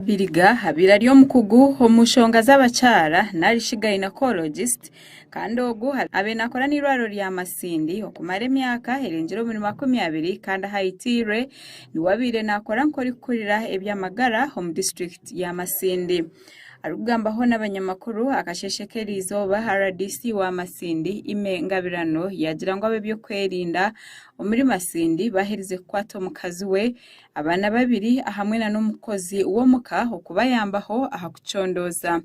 Abiriga abaire ari omukugu omu nshonga z'abakyara narishi gynecologist kandi ogu abaire nakora n'eirwariro rya Masindi okumara emyaka erengire omuri 20 kandi ahu aitiirwe niwe abaire nakora nk'orikukurira eby'amagara omu disiturikiti ya Masindi. Arikugambaho n'abanyamakuru akasheeshe k'eriizooba RDC wa Masindi Aime Ngabirano yaagira ngu ab'ebyokwerinda omuri Masindi baaherize kukwata omukazi we Abaana babiri ahamwe na n'omukozi w'omuka okubayambaho aha kucondooza.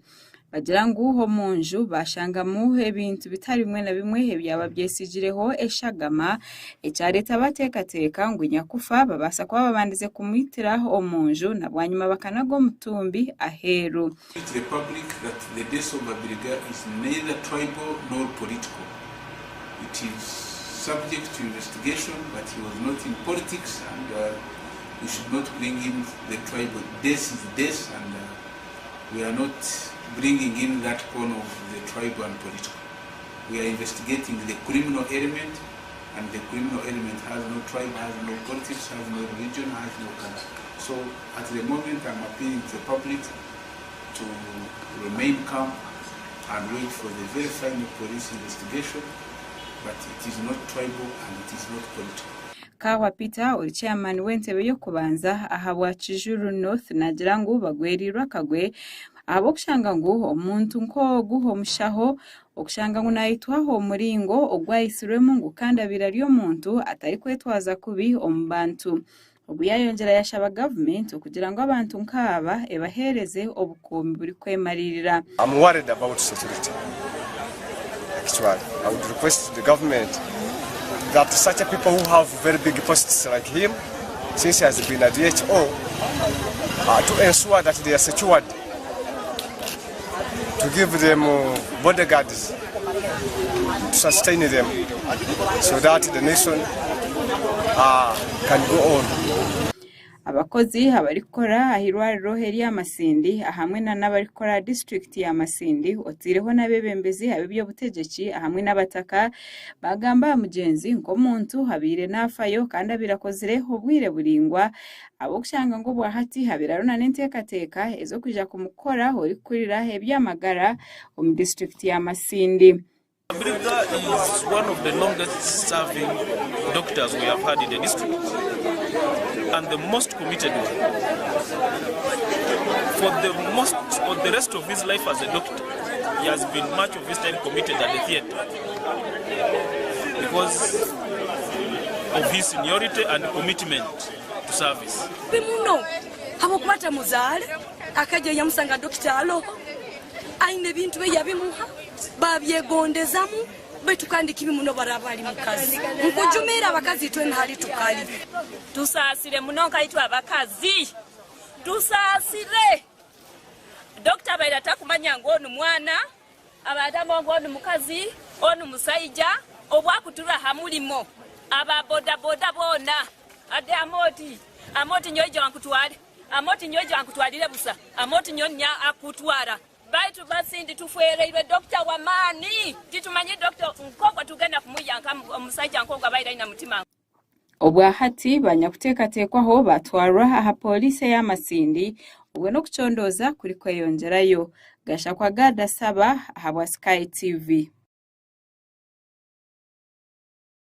Bagira ngu omu nju baashangamu ebintu bitari bimwe na bimwe ebyaba byesigireho eshagama ekyareeta bateekateeka ngu nyakufa babaasa kuba babandize kumwitira omu nju na bwanyima bakanaga omutumbi aheeru. To the public that the death of Abiriga is neither tribal nor political. It is subject to investigation but he was not in politics and uh, we should not bring in the tribal. Death is death and uh, we are not bringing in that corner of the tribal and political. We are investigating the criminal element and the criminal element has no tribe, has no politics, has no religion, has no color. So at the moment I'm appealing to the public to remain calm and wait for the very final police investigation, but it is not tribal and it is not political. Kahwa Peter ori chairman w'entebe y'okubanza ahabwa Kijuru North naagira ngu bagwereirwe akagwe ahabw'okushanga ngu omuntu nk'ogu omushaho okushanga ngu naitwa omu muringo ogu aitsirwemu ngu kandi abaire ari omuntu atarikwetwaza kubi omu bantu. Ogu yaayongyera yaashaba gavumenti okugira ngu abantu nk'aba ebaheereze obukuumi burikwemariirira. I'm worried about security. Actually, I would request the government that such a people who have very big posts like him, since he has been a DHO, to ensure that they are secured, to give them bodyguards to sustain them so that the nation can go on. Abakozi abarikukora ah'eirwariro erya Masindi ahamwe na n'abarikukora aha disiturikiti ya Masindi otaireho n'abeebembezi ab'eby'obutegyeki ahamwe n'abataka baagamba aha mugyenzi nk'omuntu abaire naafayo kandi abaire akozire obwire buraingwa ahabw'okushanga ngu obwahati habaire hariho n'enteekateeka ez'okwija kumukora orikukurira eby'amagara omu disiturikiti ya Masindi. Abiriga is one of the longest serving doctors we have had in the district and the most committed one. For the most or the rest of his life as a doctor, he has been much of his time committed at the theatre because of his seniority and commitment to service. Muno habwokuba tamuzaale akajja yamusanga dokita aloho aine ebintu bye yabimuha babyegondezamu baitu kandi kibi muno baraba ali mukazi nkujumiira abakazi itwe hali tukali. Tusaasire muno nkaitwe abakazi, tusaasire. Dokita abaire atakumanya ngu onu mwana, abaire atamanya ngu onu mukazi, onu musaija, obu akutura ha murimo aba bodaboda boona ade Amooti, Amooti nyowe ija nkutware, Amooti nyowe ija nkutwarire busa, Amooti nyowe nya akutwara. Baitu Masindi tufwereirwe dokita w'amaani, titumanyire dokita nk'ogwo tugenda kumwiha nka omusaija nk'ogwo abaire aine mutima. Obwahati banyakuteekateekwaho baatwarwa aha pooriisi eya Masindi obwo n'okucondooza kurikweyongyerayo. Gashakwa Gad Asaba ahabwa Sky TV.